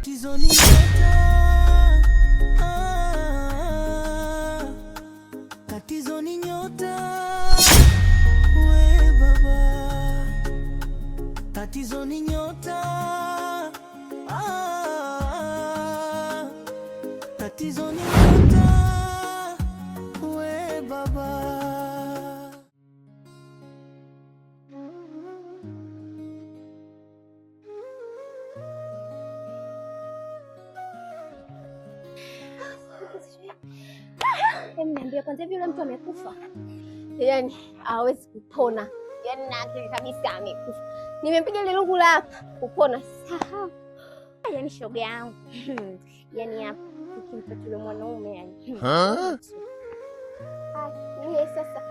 Tatizo ni nyota, ah, tatizo ni nyota, we baba, tatizo ni nyota, ah, tatizo ni nyota, we baba. Niambia kwanza, hivi yule mtu amekufa? Yaani hawezi kupona, yaani na akili kabisa amekufa. Nimempiga ile lungu la hapa kupona sahau. Yaani shoga yangu, yaani hapa tukimpata yule mwanaume yani. Ah, niye sasa.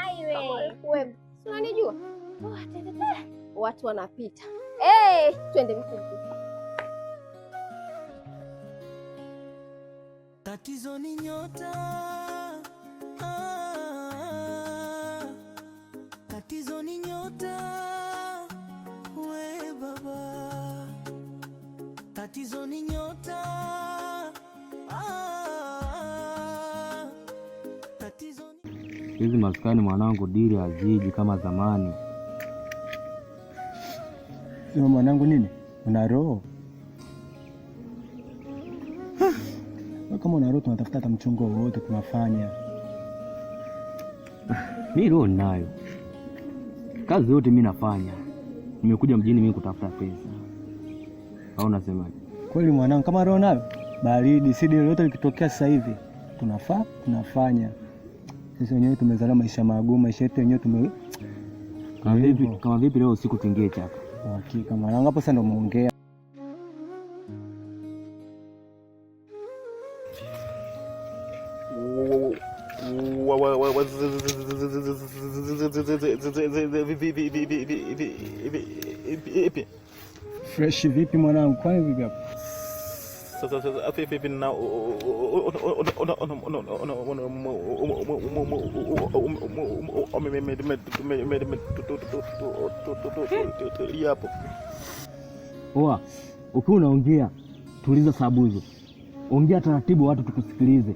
Ai we. Wewe, si unanijua? Oh, twende, twende. Watu wanapita. Eh, twende mtu. Tatizo ni nyota, ah, tatizo ni nyota, we baba, tatizo ni nyota, ah, tatizo ni Hizi maskani mwanangu, dili haziji kama zamani. Sema mwanangu, nini una roho? Wewe kama una roho, tunatafuta hata mchongo wowote tunafanya. Mi roho ninayo, kazi yote mi nafanya. Nimekuja mjini mimi kutafuta pesa, au unasemaje? Kweli mwanangu, kama roho nayo baridi, si dili lolote likitokea sasa hivi tunafaa tunafanya. Sisi wenyewe tumezaliwa maisha magumu, maisha yetu wenyewe tume Kama vipi, kama vipi leo usiku tuingie chaka? Hakika mwanangu, hapo sasa ndo muongea. Fresh vipi mwanangu, kwani vipi hapo? Oa, ukiwa unaongea tuliza sabuzo, ongea taratibu, watu tukusikilize.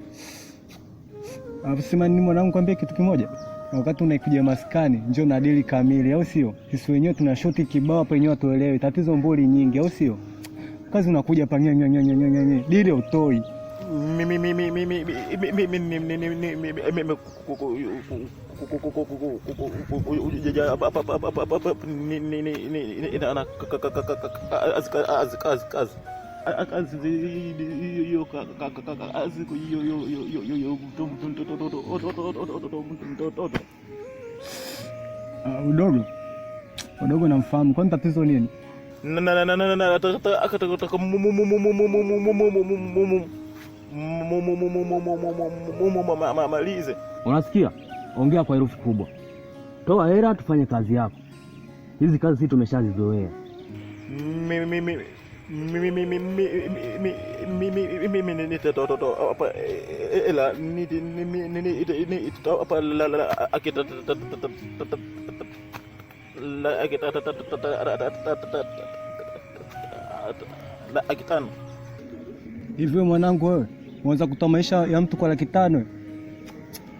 Alafu sema nini mwanangu, kwambie kitu kimoja. Wakati unaikuja maskani, njoo na dili kamili, au sio? Sisi wenyewe tuna shoti kibao hapa, wenyewe watuelewe. Tatizo mboli nyingi, au sio? Kazi unakuja hapa nye nye nye nye nye nye, dili utoi. Ah, udogo udogo namfahamu, kwani tatizo nini? Malize. Unasikia? Ongea kwa herufi kubwa, toa hela tufanye kazi yako. Hizi kazi sisi tumeshazizoea. Laki tano. Hivi wewe mwanangu, wewe unaweza kutoa maisha ya mtu kwa 500,000?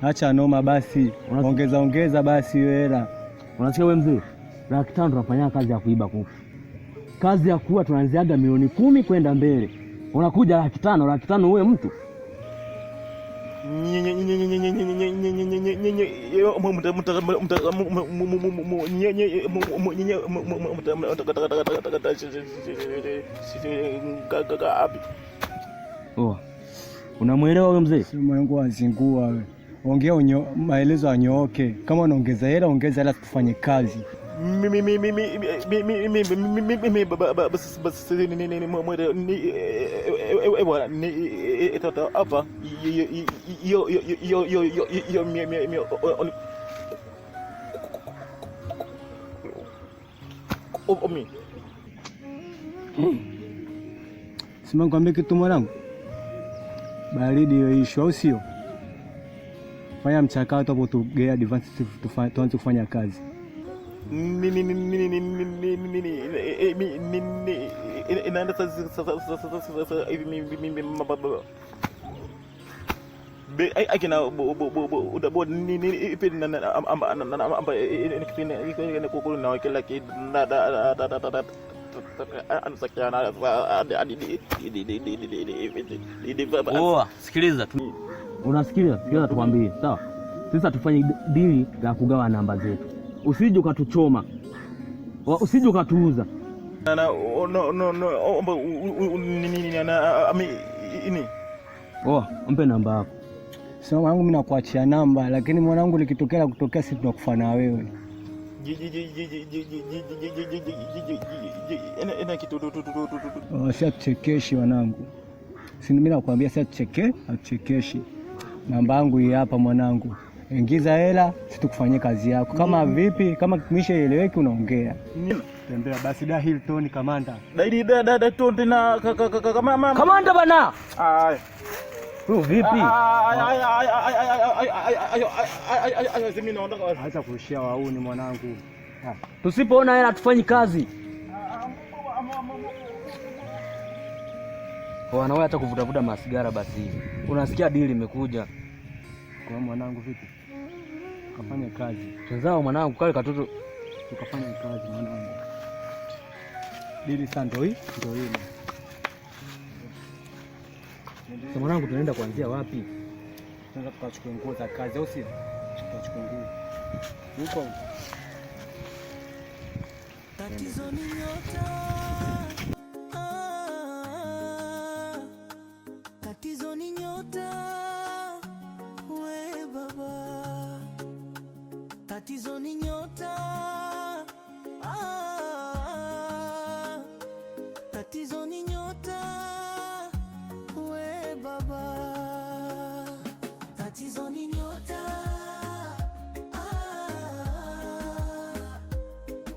Acha noma basi, ongeza ongeza basi hiyo hela. Unasikia wewe mzee, 500,000 tunafanya kazi ya kuiba kuku, kazi ya kuwa tunaanziaga 10,000,000 kwenda mbele, unakuja 500,000, 500,000 uwe mtu Oh, unamwelewa huyo mzee? Si mwanangu wazingua wewe. Ongea unyo, maelezo anyooke. Kama unaongeza hela ongeza hela tufanye kazi. Sima nikwambie kitu mwanangu, baridi hiyo ishu, au sio? Fanya mchakato hapo, tugee advance, tuanze kufanya kazi. Oa, sikiliza tu. Unasikiliza? Sikiliza tukwambie, sawa? Sasa tufanye dili la kugawa namba zetu. Usije ukatuchoma. Usije ukatuuza. Oa, mpe namba yako. Sio mwanangu, mimi nakuachia namba, lakini mwanangu likitokea la kutokea sisi tunakufa na wewe. Si atuchekeshi wanangu. Si mimi nakwambia si atuchekeshi. Namba yangu hii hapa mwanangu. Ingiza hela, situkufanyie kazi yako. Kama vipi, kama misha ieleweki unaongea. Tembea basi da Hilton kamanda. Da da na kamanda bana. Ai. Wewe vipi? Acha kurushia wauni mwanangu. Tusipoona hela tufanyi kazi. Wanawe hata kuvutavuta masigara basi. Unasikia dili imekuja. Kwa mwanangu vipi? Tukafanye kazi. Tazama mwanangu kale katoto tukafanye kazi mwanangu. Dili sasa ndio hii, ndio hii. Sasa mwanangu tunaenda kuanzia wapi? Tunataka tukachukue nguo za kazi au sio? Tukachukue nguo. Huko. Tatizo ni nyota. Tatizo ni nyota. We baba. Tatizo ni nyota. Tatizo ni nyota. We baba. Tatizo ni nyota.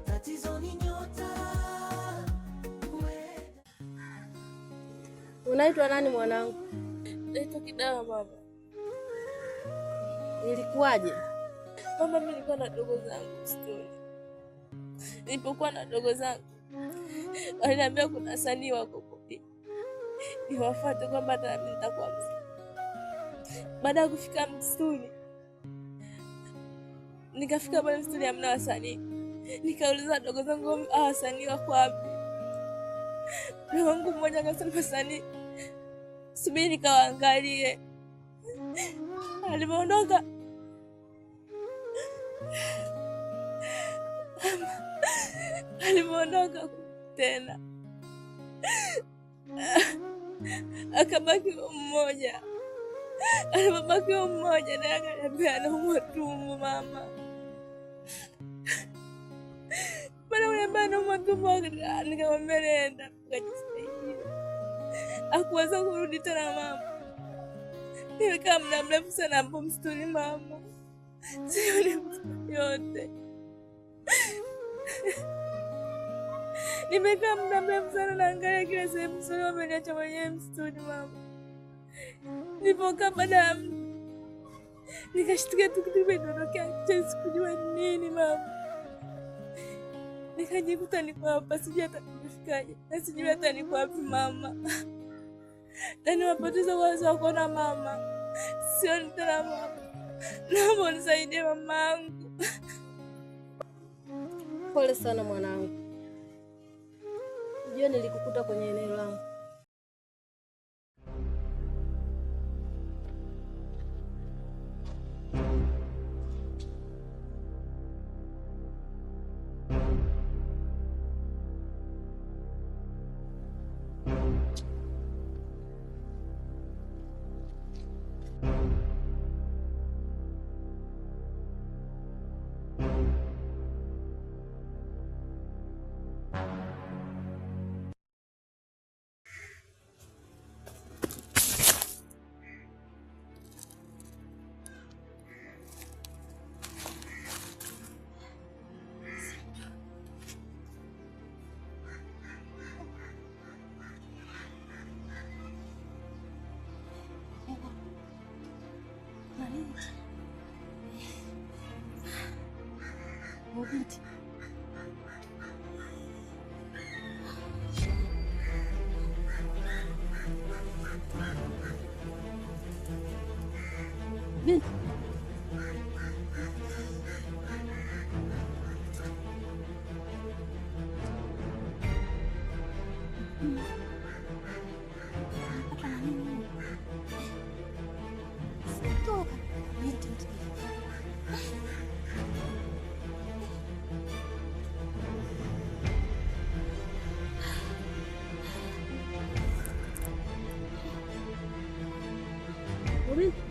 Tatizo ni nyota. We. Unaitwa nani mwanangu? Naitwa Kidawa mama. Ilikuwaje? Mama, mimi nilikuwa na dogo zangu msituni. Nilipokuwa na dogo zangu waliniambia kuna wasanii wako kule, niwafuate kwamba hata mimi nitakuwa msanii. Baada ya kufika msituni, nikafika pale msituni hamna wasanii. Nikauliza dogo zangu, hawa wasanii wako wapi? Dogo wangu mmoja akasema wasanii, subiri nikawaangalie. Alipoondoka alipoondoka tena akabaki mmoja. Alipobaki mmoja naye akaniambia anaumwa tumbo mama. Baada ya kuniambia anaumwa tumbo, nikamwambia nenda ukajisaidia. Hakuweza kurudi tena mama. Nilikaa muda mrefu sana hapo msituni mama, sioni mtu yote. Nimekaa muda mrefu sana naangalia kila sehemu msituni, wameniacha mwenyewe msituni mama. Nilipokaa baada ya nikashtukia tu kitu kimedondokea kichwani, sikujua nini mama. Nikajikuta niko hapa, sijui hata nimefikaje na sijui hata niko wapi mama. Na nimepoteza uwezo wa kuona mama, sioni tena mama. Naomba unisaidie mamangu. Pole sana mwanangu. Unajua nilikukuta kwenye eneo langu. Binti. Binti. Napata na nini huyu? Sitoka. Binti mtu. Binti.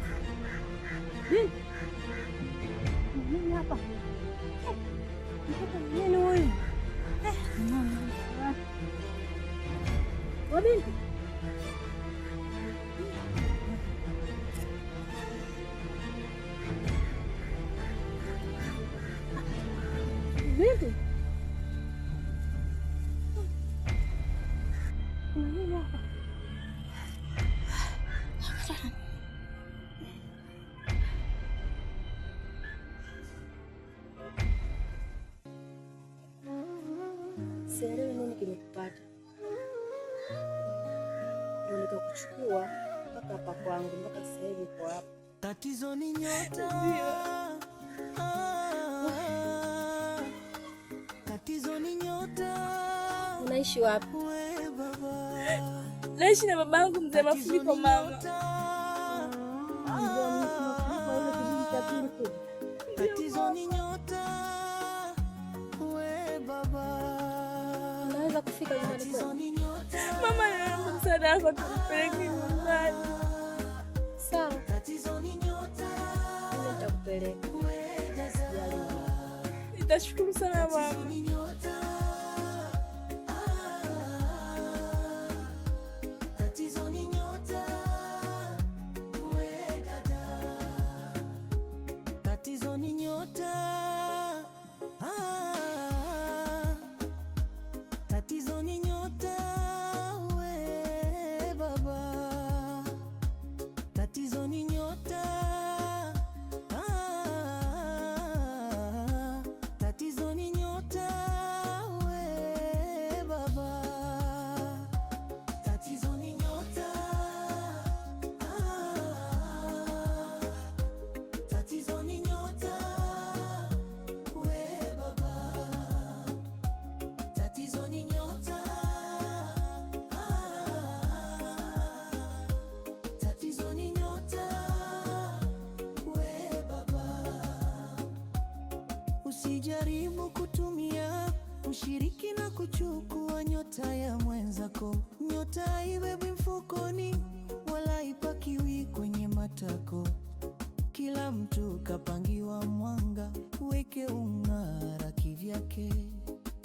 Binti. Nini hapa? Mtoto nini huyu? Mama. Wewe binti. Binti. Kuna nini hapa? Sielewi nini kimekupata. Ndio nikakuchukua mpaka hapa kwangu, mpaka sasa hivi uko hapa. Tatizo ni nyota. Ah, tatizo ni nyota. Unaishi wapi? We baba. Naishi na babangu mzee Tatizo Mafuriko ni mama. nyota. Mafuriko yule kijiji cha pili kule. Tatizo ni nyota. We baba. Unaweza kufika nyumbani Tatizo kwetu? ni nyota. Mama, naomba msaada wako tumpeleke nyumbani. Sawa, Tatizo ni nyota. mimi nitakupeleka. We dada. Sijali. Nitashukuru sana mama. Tatizo ni nyota. Ah, tatizo ni nyota. We dada. Tatizo ni nyota. Ah, tatizo ni nyota. We baba. Tatizo ni nyota. Ah, tatizo ni nyota. We baba. Tatizo ni nyota. Ah, tatizo ni nyota. We baba. Tatizo ni nyota. Ah, tatizo ni nyota. We baba. Usijaribu kutumia ushiriki na kuchukua nyota ya mwenzako. Nyota haibebwi mfukoni wala ipakiwi kwenye matako. Kila mtu kapangiwa mwanga, weke ung'ara kivyake.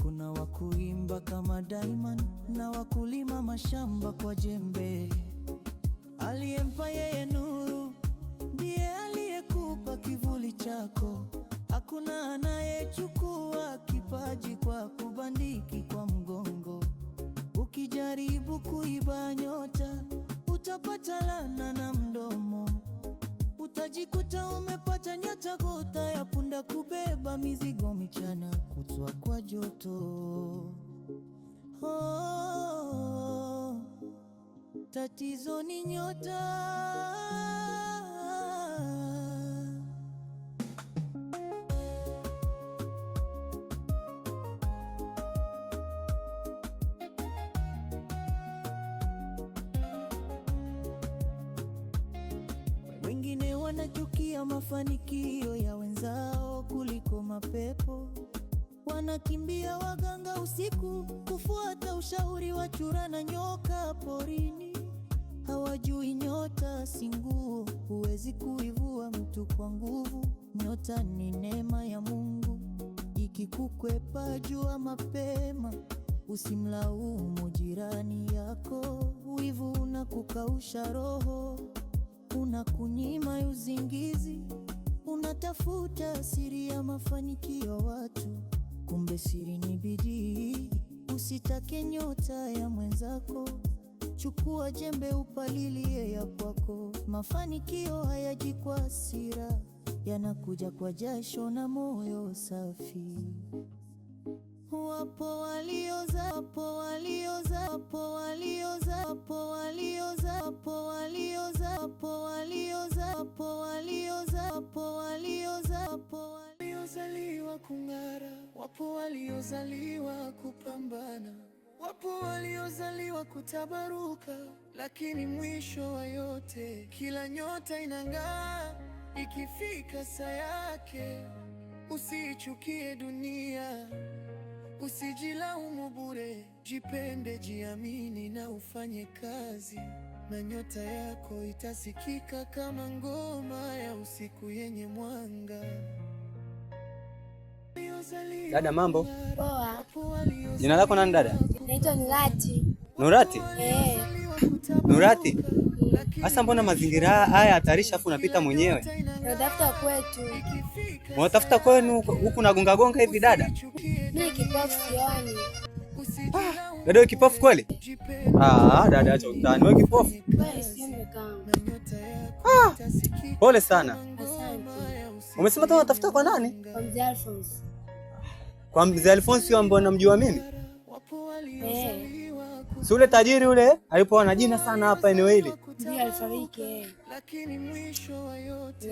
Kuna wakuimba kama Diamond na wakulima mashamba kwa jembe. Aliyempa yeye nuru ndiye aliyekupa kivuli chako. Hakuna anayechukua kipaji kwa kubandiki kwa mgongo. Ukijaribu kuiba nyota utapata lana na mdomo. Utajikuta umepata nyota gota ya punda kubeba mizigo michana kutwa kwa joto. Oh, tatizo ni nyota. Wengine wanachukia mafanikio ya wenzao kuliko mapepo. Wanakimbia waganga usiku kufuata ushauri wa chura na nyoka porini. Hawajui nyota si nguo, huwezi kuivua mtu kwa nguvu. Nyota ni neema ya Mungu, ikikukwepa jua mapema. Usimlaumu jirani yako, wivu unakukausha roho, unakunyima usingizi. Unatafuta siri ya mafanikio watu, kumbe siri ni bidii. Usitake nyota ya mwenzako, chukua jembe upalilie ya kwako. Mafanikio hayaji kwa hasira, yanakuja kwa jasho na moyo safi. Wapo walioza, wapo walioza, wapo walioza, wapo walioza, wapo walioza, wapo walioza, wapo walioza. Wapo waliozaliwa kung'ara, wapo waliozaliwa kupambana, wapo waliozaliwa kutabaruka, lakini mwisho wa yote kila nyota inang'aa ikifika saa yake. Usiichukie dunia, usijilaumu bure, jipende, jiamini na ufanye kazi, na nyota yako itasikika kama ngoma ya usiku yenye mwanga. Dada, mambo? Poa. Jina lako nani dada? Naitwa Nurati. Nurati? Eh. Nurati? Sasa mbona mazingira haya hatarishi afu unapita mwenyewe? Natafuta kwetu. Unatafuta kwenu huku nagonga gonga hivi dada? Mimi kipofu sioni. Dada wewe kipofu kweli? Ah, dada acha utani. Wewe kipofu? Kweli sioni kakaangu. Ah, pole sana. Asante. Umesema tena unatafuta kwa nani? Kwa mzee Alphonse. Kwa mzee Alphonse ambaye namjua mimi? Eh. Si ule tajiri ule alipokuwa na jina sana hapa eneo hili. Ndio alifariki. Eh. Ni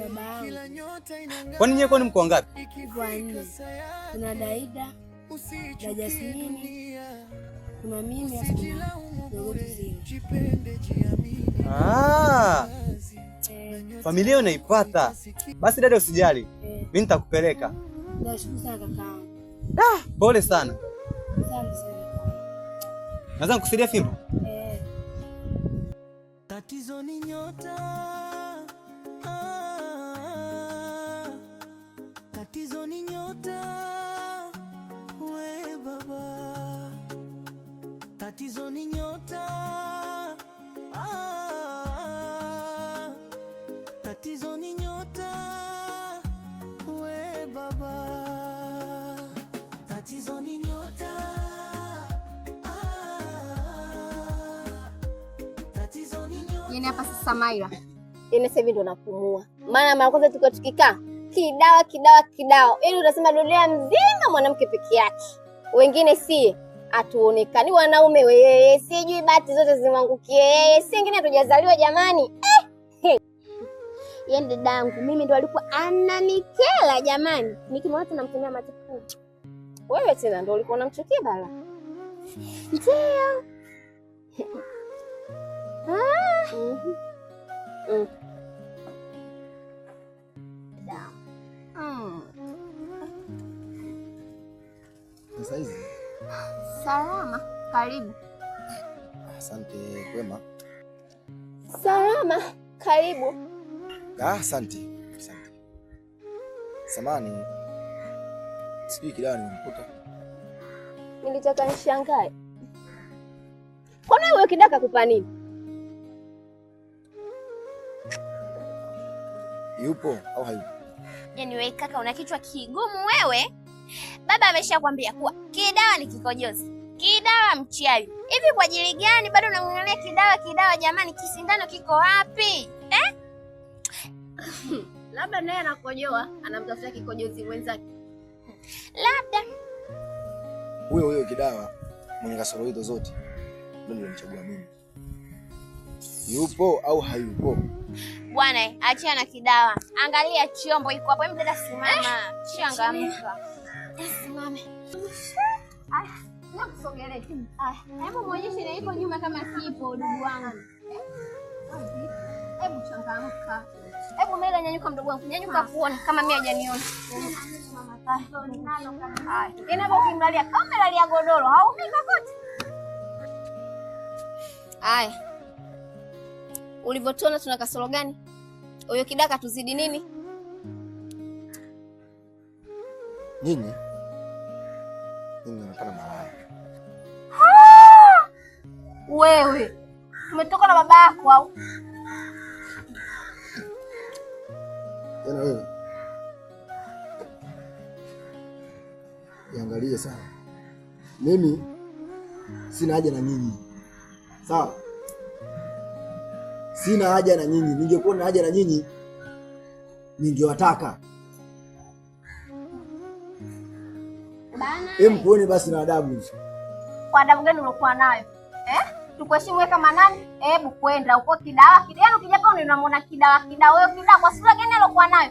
baba yangu. Kwani nyewe kwani mko wangapi? Wanne. Kuna Daida, na Jasmini, kuna mimi afu kuna dogo Tuzima. Ah, Eh, familia unaipata. Basi dada usijali. eh. Mimi nitakupeleka. Nashukuru sana kakaangu. Pole sana. Asante sana kakaangu. Naweza kukusaidia fimbo? Eh. Tatizo ni nyota, ah, tatizo ni nyota, we baba, tatizo ni nyota, ah, tatizo ni nyota, we baba, tatizo ni nyota, ah, tatizo ni nyota. Yaani hapa sasa Maila, yaani sasa hivi ndo napumua, maana mara kwanza tulikuwa tukikaa kidawa kidawa kidawa, yaani utasema dunia mzima mwanamke peke yake, wengine si hatuonekani, wanaume weyeye, sijui bahati zote zimwangukie yeye, si wengine hatujazaliwa jamani. Eh, yaani dadangu mimi ndo alikuwa ananikela jamani, nikimwona tu namtemea mate. Wewe tena ndo ulikuwa unamchukia bala. Ndio. Ah. Mhm. Mm. Mm. Sasa hizi Salama, karibu. asante. Kwema. Salama, karibu. Ah, asante asante. Samani, sijui kidawa nimemkuta. Nilitaka nishangae. Kwani wewe kidaka kupa nini? Yupo au hayupo? Yaani wewe kaka una kichwa kigumu wewe. Baba ameshakwambia kuwa kidawa ni kikojozi, kidawa mchawi. Hivi kwa ajili gani bado unamng'ang'ania kidawa kidawa? Jamani, kisindano kiko wapi eh? Labda naye anakojoa, anamtafuta kikojozi mwenzake. Labda Huyo huyo kidawa mwenye kasoro hizo zote ndio nilimchagua mimi. Yupo au hayupo? bwana, achana na kidawa, angalia chombo iko hapo. Hebu dada simama, changamka. Simame. Aya, nakusogelea. Aya, hebu muonyeshe na iko nyuma kama kipo ndugu wangu. Hebu changamka. Hebu Mela, nyanyuka mdogo wangu. Nyanyuka kuona kama mimi hajaniona. Aya, tena hapo ukimlalia kama umelalia godoro, haumii kokote. Aya. Ulivyotuona tuna kasoro gani? Huyo kidaka tuzidi nini? Nyinyi nyinyi mnaonekana malaya. Wewe tumetoka na baba yako au? Tena wewe niangalie sana. Mimi sina haja na nyinyi, sawa? Sina haja na nyinyi. Ningekuwa na haja na nyinyi ningewataka. Bana. Hem, kuone basi na adabu. Kwa adabu gani uliokuwa nayo eh? Tukuheshimu wewe kama nani? Hebu kwenda uko kidawa kidawa, ukija hapa unamwona kidawa kidawa. Wewe kidawa kwa sura gani alokuwa nayo?